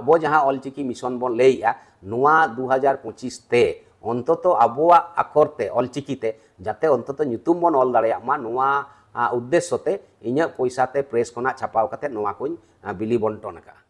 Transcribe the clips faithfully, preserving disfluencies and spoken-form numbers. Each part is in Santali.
ᱟᱵᱚ ᱡᱟᱦᱟᱸ ᱚᱞᱪᱤᱠᱤ ᱢᱤᱥᱚᱱ ᱵᱚᱱ ᱞᱟᱹᱭᱮᱜᱼᱟ, ᱱᱚᱣᱟ ᱫᱩ ᱦᱟᱡᱟᱨ ᱯᱚᱸᱪᱤᱥ ᱛᱮ ᱚᱱᱛᱚᱛᱚ ᱟᱵᱚᱣᱟᱜ ᱟᱠᱷᱚᱨ ᱛᱮ ᱚᱞᱪᱤᱠᱤ ᱛᱮ ᱡᱟᱛᱮ ᱚᱱᱛᱚᱛᱚ ᱧᱩᱛᱩᱢ ᱵᱚᱱ ᱚᱞ ᱫᱟᱲᱮᱭᱟᱜ ᱢᱟ, ᱱᱚᱣᱟ, ᱟ, ᱩᱫᱽᱫᱮᱥᱥᱚ ᱛᱮ ᱤᱧᱟᱹᱜ ᱯᱚᱭᱥᱟ ᱛᱮ ᱯᱨᱮᱥ ᱠᱷᱚᱱᱟᱜ ᱪᱷᱟᱯᱟᱣ ᱠᱟᱛᱮ ᱱᱚᱣᱟ ᱠᱚᱧ, ᱟ, ᱵᱤᱞᱤ ᱵᱚᱱᱴᱚᱱ ᱟᱠᱟᱫᱼᱟ᱾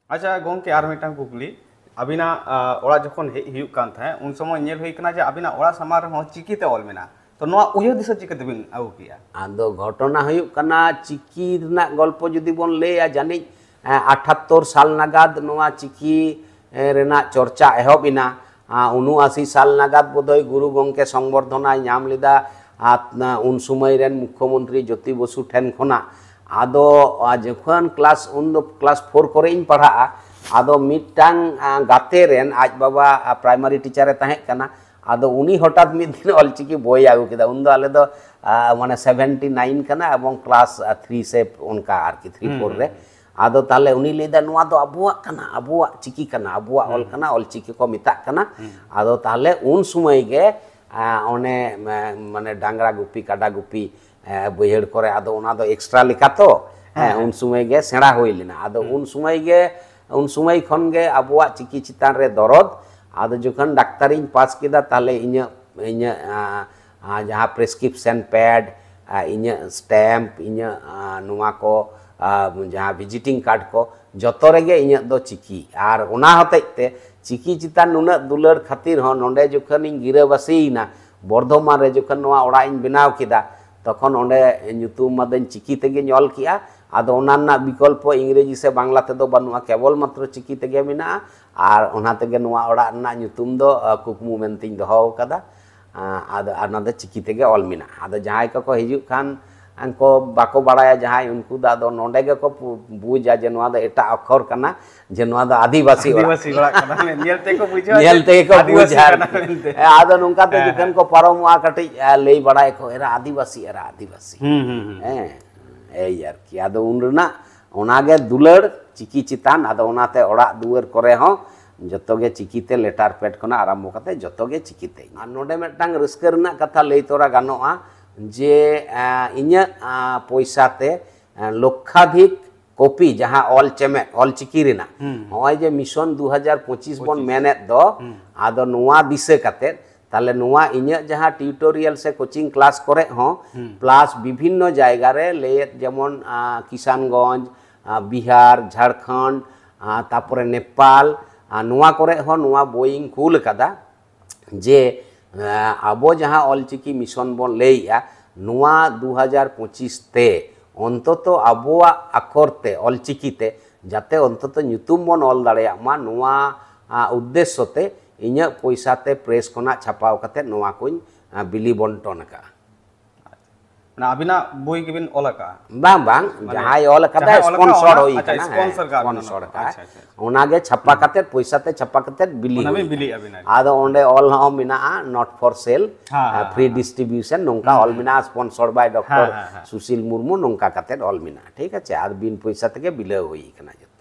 ᱟᱪᱪᱷᱟ ᱜᱚᱢᱠᱮ, ᱟᱨ ᱢᱤᱫᱴᱟᱝ ᱠᱩᱠᱞᱤ, ᱟᱹᱵᱤᱱᱟᱜ, ᱟ, ᱚᱲᱟᱜ ᱡᱚᱠᱷᱚᱱ ᱦᱮᱡ ᱦᱩᱭᱩᱜ ᱠᱟᱱ ᱛᱟᱦᱮᱸᱫ, ᱩᱱ ᱥᱚᱢᱚᱭ ᱧᱮᱞ ᱦᱩᱭ ᱠᱟᱱᱟ ᱡᱮ ᱟᱹᱵᱤᱱᱟᱜ ᱚᱲᱟᱜ ᱥᱟᱢᱟᱝ ᱨᱮᱦᱚᱸ ᱪᱤᱠᱤ ᱛᱮ ᱚᱞ ᱢᱮᱱᱟᱜᱼᱟ, ᱛᱚ ᱱᱚᱣᱟ ᱩᱭᱦᱟᱹᱨ ᱫᱤᱥᱟᱹ ᱪᱤᱠᱟᱹ ᱛᱮᱵᱤᱱ ᱟᱹᱜᱩ ᱠᱮᱜᱼᱟ? ᱟᱫᱚ ᱜᱷᱚᱴᱚᱱᱟ ᱦᱩᱭᱩᱜ ᱠᱟᱱᱟ, ᱪᱤᱠᱤ ᱨᱮᱱᱟᱜ ᱜᱚᱞᱯᱚ ᱡᱩᱫᱤ ᱵᱚᱱ ᱞᱟᱹᱭᱟ, ᱡᱟᱹᱱᱤᱡ, ᱮ, ᱟᱴᱷᱟᱛᱛᱳᱨ ᱥᱟᱞ ᱱᱟᱜᱟᱫ ᱱᱚᱣᱟ ᱪᱤᱠᱤ, ᱮ, ᱨᱮᱱᱟᱜ ᱪᱚᱨᱪᱟ ᱮᱦᱚᱵ ᱮᱱᱟ᱾ ᱟ, ᱩᱱᱩᱟᱥᱤ ᱥᱟᱞ ᱱᱟᱜᱟᱫ ᱵᱳᱫᱷᱚᱭ ᱜᱩᱨᱩ ᱜᱚᱢᱠᱮ ᱥᱚᱝᱵᱚᱨᱫᱷᱚᱱᱟᱭ ᱧᱟᱢ ᱞᱮᱫᱟ᱾ ᱟᱨ, ᱟ, ᱩᱱ ᱥᱚᱢᱚᱭ ᱨᱮᱱ ᱢᱩᱠᱷᱭᱚᱢᱚᱱᱛᱨᱤ ᱡᱳᱛᱤ ᱵᱚᱥᱩ ᱴᱷᱮᱱ ᱠᱷᱚᱱᱟᱜ᱾ ᱟᱫᱚ, ᱟ, ᱡᱚᱠᱷᱚᱱ ᱠᱞᱟᱥ, ᱩᱱ ᱫᱚ ᱠᱞᱟᱥ ᱯᱷᱳᱨ ᱠᱚᱨᱮ ᱤᱧ ᱯᱟᱲᱦᱟᱜᱼᱟ, ᱟᱫᱚ ᱢᱤᱫᱴᱟᱝ, ᱟ, ᱜᱟᱛᱮ ᱨᱮᱱ ᱟᱡ ᱵᱟᱵᱟ, ᱟ, ᱯᱨᱟᱭᱢᱟᱨᱤ ᱴᱤᱪᱟᱨᱮ ᱛᱟᱦᱮᱸ ᱠᱟᱱᱟ᱾ ᱟᱫᱚ ᱩᱱᱤ ᱦᱚᱴᱟᱛ ᱢᱤᱫ ᱫᱤᱱ ᱚᱞᱪᱤᱠᱤ ᱵᱳᱭ ᱟᱹᱜᱩ ᱠᱮᱫᱟ᱾ ᱩᱱᱫᱚ ᱟᱞᱮ ᱫᱚ, ᱟ, ᱢᱟᱱᱮ ᱥᱮᱵᱷᱮᱱᱴᱤ ᱱᱟᱭᱤᱱ ᱠᱟᱱᱟ ᱮᱵᱚᱝ ᱠᱞᱟᱥ, ᱟ, ᱛᱷᱨᱤ ᱥᱮ ᱚᱱᱠᱟ ᱟᱨᱠᱤ, ᱛᱷᱨᱤ ᱦᱩᱸ, ᱯᱷᱳᱨ ᱦᱩᱸ, ᱨᱮ᱾ ᱦᱩᱸ᱾ ᱟᱫᱚ ᱛᱟᱦᱞᱮ ᱩᱱᱤ ᱞᱟᱹᱭᱫᱟ, "ᱱᱚᱣᱟ ᱫᱚ ᱟᱵᱚᱣᱟᱜ ᱠᱟᱱᱟ, ᱟᱵᱚᱣᱟᱜ ᱪᱤᱠᱤ ᱠᱟᱱᱟ, ᱟᱵᱚᱣᱟᱜ ᱚᱞ ᱦᱩᱸ, ᱠᱟᱱᱟ, ᱚᱞᱪᱤᱠᱤ ᱠᱚ ᱢᱮᱛᱟᱜ ᱠᱟᱱᱟ᱾" ᱦᱩᱸ᱾ ᱟᱫᱚ ᱛᱟᱦᱞᱮ ᱩᱱ ᱥᱚᱢᱚᱭ ᱜᱮ, ᱟ, ᱚᱱᱮ, ᱢᱟ-, ᱢᱟᱱᱮ ᱰᱟᱝᱨᱟ ᱜᱩᱯᱤ, ᱠᱟᱰᱟ ᱜᱩᱯᱤ, ᱮ, ᱵᱟᱹᱭᱦᱟᱹᱲ ᱠᱚᱨᱮ, ᱟᱫᱚ ᱚᱱᱟ ᱫᱚ ᱮᱠᱥᱴᱨᱟ ᱞᱮᱠᱟ ᱛᱚ, ᱦᱮᱸ, ᱦᱮᱸ, ᱦᱮᱸ᱾ ᱩᱱ ᱥᱚᱢᱚᱭ ᱜᱮ ᱥᱮᱬᱟ ᱦᱩᱭ ᱞᱮᱱᱟ᱾ ᱟᱫᱚ ᱦᱩᱸ᱾ ᱩᱱ ᱥᱚᱢᱚᱭ ᱜᱮ, ᱩᱱ ᱥᱚᱢᱚᱭ ᱠᱷᱚᱱ ᱜᱮ ᱟᱵᱚᱣᱟᱜ ᱪᱤᱠᱤ ᱪᱮᱛᱟᱱ ᱨᱮ ᱫᱚᱨᱚᱫ᱾ ᱟᱫᱚ ᱡᱚᱠᱷᱚᱱ ᱰᱟᱠᱛᱟᱨᱤᱧ ᱯᱟᱥ ᱠᱮᱫᱟ, ᱛᱟᱦᱞᱮ ᱤᱧᱟᱹᱜ, ᱤᱧᱟᱹᱜ, ᱟ, ᱟ, ᱡᱟᱦᱟᱸ ᱯᱨᱮᱥᱠᱨᱤᱯᱥᱚᱱ ᱯᱮᱰ, ᱟ, ᱤᱧᱟᱹᱜ ᱥᱴᱮᱢᱯ, ᱤᱧᱟᱹᱜ, ᱟ, ᱱᱚᱣᱟ ᱠᱚ, ᱟ, ᱡᱟᱦᱟᱸ ᱵᱷᱤᱡᱤᱴᱤᱝ ᱠᱟᱨᱰ ᱠᱚ, ᱡᱚᱛᱚ ᱨᱮᱜᱮ ᱤᱧᱟᱹᱜ ᱫᱚ ᱪᱤᱠᱤ᱾ ᱟᱨ ᱚᱱᱟ ᱦᱚᱛᱮᱡ ᱛᱮ ᱪᱤᱠᱤ ᱪᱮᱛᱟᱱ ᱱᱩᱱᱟᱹᱜ ᱫᱩᱞᱟᱹᱲ ᱠᱷᱟᱹᱛᱤᱨ ᱦᱚᱸ ᱱᱚᱰᱮ ᱡᱚᱠᱷᱚᱱᱤᱧ ᱜᱤᱨᱟᱹᱵᱟᱹᱥᱤᱭᱮᱱᱟ, ᱵᱚᱨᱫᱷᱚᱢᱟᱱ ᱨᱮ ᱡᱚᱠᱷᱚᱱ ᱱᱚᱣᱟ ᱚᱲᱟᱜ ᱤᱧ ᱵᱮᱱᱟᱣ ᱠᱮᱫᱟ, ᱛᱚᱠᱷᱚᱱ ᱚᱸᱰᱮ ᱧᱩᱛᱩᱢ ᱢᱟᱫᱟᱹᱧ ᱪᱤᱠᱤ ᱛᱮᱜᱮᱧ ᱚᱞ ᱠᱮᱜᱼᱟ᱾ ᱟᱫᱚ ᱚᱱᱟ ᱨᱮᱱᱟᱜ ᱵᱤᱠᱚᱞᱯᱚ ᱤᱝᱨᱮᱡᱤ ᱥᱮ ᱵᱟᱝᱞᱟ ᱛᱮᱫᱚ ᱵᱟᱹᱱᱩᱜᱼᱟ, ᱠᱮᱵᱚᱞ ᱢᱟᱛᱨᱚ ᱪᱤᱠᱤ ᱛᱮᱜᱮ ᱢᱮᱱᱟᱜᱼᱟ᱾ ᱟᱨ ᱚᱱᱟ ᱛᱮᱜᱮ ᱱᱚᱣᱟ ᱚᱲᱟᱜ ᱨᱮᱱᱟᱜ ᱧᱩᱛᱩᱢ ᱫᱚ, ᱟ, ᱠᱩᱠᱢᱩ ᱢᱮᱱᱛᱤᱧ ᱫᱚᱦᱚ ᱟᱠᱟᱫᱟ᱾ ᱟ, ᱟᱫᱚ, ᱟᱨ ᱚᱱᱟ ᱫᱚ ᱪᱤᱠᱤ ᱛᱮᱜᱮ ᱚᱞ ᱢᱮᱱᱟᱜᱼᱟ᱾ ᱟᱫᱚ ᱡᱟᱦᱟᱸᱭ ᱠᱚᱠᱚ ᱦᱤᱡᱩᱜ ᱠᱷᱟᱱ, ᱩᱱᱠᱩ ᱵᱟᱠᱚ ᱵᱟᱲᱟᱭᱟ ᱡᱟᱦᱟᱸᱭ, ᱩᱱᱠᱩ ᱫᱚ ᱟᱫᱚ ᱱᱚᱰᱮ ᱜᱮᱠᱚ ᱯᱩ-, ᱵᱩᱡᱟ ᱡᱮ ᱱᱚᱣᱟ ᱫᱚ ᱮᱴᱟᱜ ᱚᱠᱷᱚᱨ ᱠᱟᱱᱟ, ᱡᱮ ᱱᱚᱣᱟ ᱫᱚ ᱟᱹᱫᱤᱵᱟᱹᱥᱤ ᱚᱲᱟᱜ ᱟᱹᱫᱤᱵᱟᱹᱥᱤ ᱠᱟᱱᱟ᱾ ᱚᱲᱟᱜ ᱠᱟᱱᱟ᱾ ᱧᱮᱞ ᱛᱮᱜᱮ ᱠᱚ ᱵᱩᱡᱷᱟᱹᱣᱟ ᱧᱮᱞ ᱡᱮ ᱛᱮᱜᱮ ᱠᱚ ᱟᱹᱫᱤᱵᱟᱹᱥᱤ ᱵᱩᱡᱟ ᱠᱟᱱᱟ ᱟᱨᱠᱤ᱾ ᱢᱮᱱᱛᱮ᱾ ᱦᱮᱸ, ᱟᱫᱚ ᱱᱚᱝᱠᱟ ᱛᱮ ᱦᱮᱸ, ᱡᱚᱠᱷᱚᱱ ᱦᱮᱸ᱾ ᱠᱚ ᱯᱟᱨᱚᱢᱚᱜᱼᱟ, ᱠᱟᱹᱴᱤᱡ, ᱟ, ᱞᱟᱹᱭ ᱵᱟᱲᱟᱭᱟᱠᱚ, "ᱮᱨᱟ ᱟᱹᱫᱤᱵᱟᱹᱥᱤ, ᱮᱨᱟ ᱟᱹᱫᱤᱵᱟᱹᱥᱤ᱾" ᱦᱩᱸ, ᱦᱩᱸ, ᱦᱩᱸ᱾ ᱦᱮᱸ, ᱮᱭ ᱟᱨᱠᱤ᱾ ᱟᱫᱚ ᱩᱱ ᱨᱮᱱᱟᱜ ᱚᱱᱟᱜᱮ ᱫᱩᱞᱟᱹᱲ ᱪᱤᱠᱤ ᱪᱮᱛᱟᱱ, ᱟᱫᱚ ᱚᱱᱟᱛᱮ ᱚᱲᱟᱜ ᱫᱩᱣᱟᱹᱨ ᱠᱚᱨᱮ ᱦᱚᱸ ᱡᱚᱛᱚ ᱜᱮ ᱪᱤᱠᱤᱛᱮ, ᱞᱮᱴᱟᱨ ᱯᱮᱰ ᱠᱷᱚᱱᱟᱜ ᱟᱨᱟᱢᱵᱷᱚ ᱠᱟᱛᱮ ᱡᱚᱛᱚ ᱜᱮ ᱪᱤᱠᱤᱛᱮ᱾ ᱟᱨ ᱱᱚᱰᱮ ᱢᱤᱫᱴᱟᱝ ᱨᱟᱹᱥᱠᱟᱹ ᱨᱮᱱᱟᱜ ᱠᱟᱛᱷᱟ ᱞᱟᱹᱭ ᱛᱚᱨᱟ ᱜᱟᱱᱚᱜᱼᱟ ᱡᱮ, ᱮᱸ, ᱤᱧᱟᱹᱜ, ᱟᱸ, ᱯᱚᱭᱥᱟ ᱛᱮ, ᱮᱸ, ᱞᱚᱠᱠᱷᱟᱫᱷᱤᱠ ᱠᱚᱯᱤ, ᱡᱟᱦᱟᱸ ᱚᱞ ᱪᱮᱢᱮᱫ, ᱚᱞ ᱪᱤᱠᱤ ᱨᱮᱱᱟᱜ, ᱦᱩᱸ᱾ ᱱᱚᱜᱼᱚᱭ ᱡᱮ ᱢᱤᱥᱚᱱ ᱫᱩ ᱦᱟᱡᱟᱨ ᱯᱚᱸᱪᱤᱥ ᱵᱚᱱ ᱯᱚᱸᱪᱤᱥ᱾ ᱢᱮᱱᱮᱫ ᱫᱚ, ᱦᱩᱸ᱾ ᱟᱫᱚ ᱱᱚᱣᱟ ᱫᱤᱥᱟᱹ ᱠᱟᱛᱮ, ᱛᱟᱦᱞᱮ ᱱᱚᱣᱟ ᱤᱧᱟᱹᱜ ᱡᱟᱦᱟᱸ ᱴᱤᱭᱩᱴᱳᱨᱤᱭᱟᱞ ᱥᱮ ᱠᱳᱪᱤᱝ ᱠᱞᱟᱥ ᱠᱚᱨᱮ ᱦᱚᱸ, ᱦᱩᱸ᱾ ᱯᱞᱟᱥ ᱵᱤᱵᱷᱤᱱᱱᱚ ᱡᱟᱭᱜᱟ ᱨᱮ ᱞᱟᱹᱭᱮᱫ, ᱡᱮᱢᱚᱱ, ᱟ, ᱠᱤᱥᱟᱱᱜᱚᱸᱡᱽ, ᱟ, ᱵᱤᱦᱟᱨ, ᱡᱷᱟᱲᱠᱷᱚᱸᱰ, ᱟ, ᱛᱟᱯᱚᱨᱮ ᱱᱮᱯᱟᱞ, ᱟ, ᱱᱚᱣᱟ ᱠᱚᱨᱮ ᱦᱚᱸ ᱱᱚᱣᱟ ᱵᱳᱭᱤᱧ ᱠᱩᱞ ᱟᱠᱟᱫᱟ᱾ ᱡᱮ, ᱮᱸ, ᱟᱵᱚ ᱡᱟᱦᱟᱸ ᱚᱞᱪᱤᱠᱤ ᱢᱤᱥᱚᱱ ᱵᱚᱱ ᱞᱟᱹᱭᱮᱜᱼᱟ, ᱱᱚᱣᱟ ᱫᱩ ᱦᱟᱡᱟᱨ ᱯᱚᱸᱪᱤᱥ ᱛᱮ ᱚᱱᱛᱚᱛᱚ ᱟᱵᱚᱣᱟᱜ ᱟᱠᱷᱚᱨ ᱛᱮ, ᱚᱞᱪᱤᱠᱤ ᱛᱮ, ᱡᱟᱛᱮ ᱚᱱᱛᱚᱛᱚ ᱧᱩᱛᱩᱢ ᱵᱚᱱ ᱚᱞ ᱫᱟᱲᱮᱭᱟᱜ ᱢᱟ, ᱱᱚᱣᱟ, ᱟ, ᱩᱫᱽᱫᱮᱥᱥᱚ ᱛᱮ ᱤᱧᱟᱹᱜ ᱯᱚᱭᱥᱟ ᱛᱮ ᱯᱨᱮᱥ ᱠᱷᱚᱱᱟᱜ ᱪᱷᱟᱯᱟᱣ ᱠᱟᱛᱮ ᱱᱚᱣᱟ ᱠᱚᱧ, ᱟ, ᱵᱤᱞᱤ ᱵᱚᱱᱴᱚᱱ ᱟᱠᱟᱫᱼᱟ᱾ ᱢᱟᱱᱮ ᱟᱹᱵᱤᱱᱟᱜ ᱵᱳᱭ ᱜᱮᱵᱤᱱ ᱚᱞ ᱟᱠᱟᱫᱼᱟ? ᱵᱟᱝ, ᱵᱟᱝ, ᱢᱟᱱᱮ ᱡᱟᱦᱟᱸᱭ ᱚᱞ ᱟᱠᱟᱫᱟ, ᱡᱟᱦᱟᱸᱭ ᱚᱞ ᱟᱠᱟᱫ, ᱥᱯᱚᱱᱥᱚᱨ ᱚᱱᱟ, ᱦᱩᱭ ᱟᱪᱪᱷᱟ, ᱠᱟᱱᱟ, ᱦᱮᱸ, ᱥᱯᱚᱱᱥᱚᱨ ᱠᱟᱜ ᱵᱤᱱ ᱥᱯᱚᱱᱥᱚᱨ ᱚᱱᱟ᱾ ᱟᱠᱟᱫ᱾ ᱟᱪᱪᱷᱟ, ᱟᱪᱪᱷᱟ, ᱟᱪᱪᱷᱟ᱾ ᱚᱱᱟᱜᱮ ᱪᱷᱟᱯᱟ ᱠᱟᱛᱮ, ᱯᱚᱭᱥᱟ ᱛᱮ ᱪᱷᱟᱯᱟ ᱠᱟᱛᱮ ᱵᱤᱞᱤ ᱚᱱᱟ ᱵᱤᱱ ᱦᱩᱭ ᱵᱤᱞᱤᱭᱮᱫᱼᱟ ᱠᱟᱱᱟ᱾ ᱵᱤᱱ ᱟᱨᱠᱤ᱾ ᱟᱫᱚ ᱚᱸᱰᱮ ᱚᱞ ᱦᱚᱸ ᱢᱮᱱᱟᱜᱼᱟ, not for sale, ᱦᱮᱸ, ᱦᱮᱸ, free ᱦᱮᱸ᱾ distribution, ᱱᱚᱝᱠᱟ ᱚᱞ ᱢᱮᱱᱟᱜᱼᱟ, sponsored by doctor ᱦᱮᱸ, ᱦᱮᱸ, ᱦᱮᱸ᱾ ᱥᱩᱥᱤᱞ ᱢᱩᱨᱢᱩ, ᱱᱚᱝᱠᱟ ᱠᱟᱛᱮ ᱚᱞ ᱢᱮᱱᱟᱜᱼᱟ, ᱴᱷᱤᱠ ᱟᱪᱷᱮ, ᱟᱨ ᱵᱤᱱ ᱯᱚᱭᱥᱟ ᱛᱮᱜᱮ ᱵᱤᱞᱟᱹᱣ ᱦᱩᱭ ᱠᱟᱱᱟ ᱡᱚᱛᱚ᱾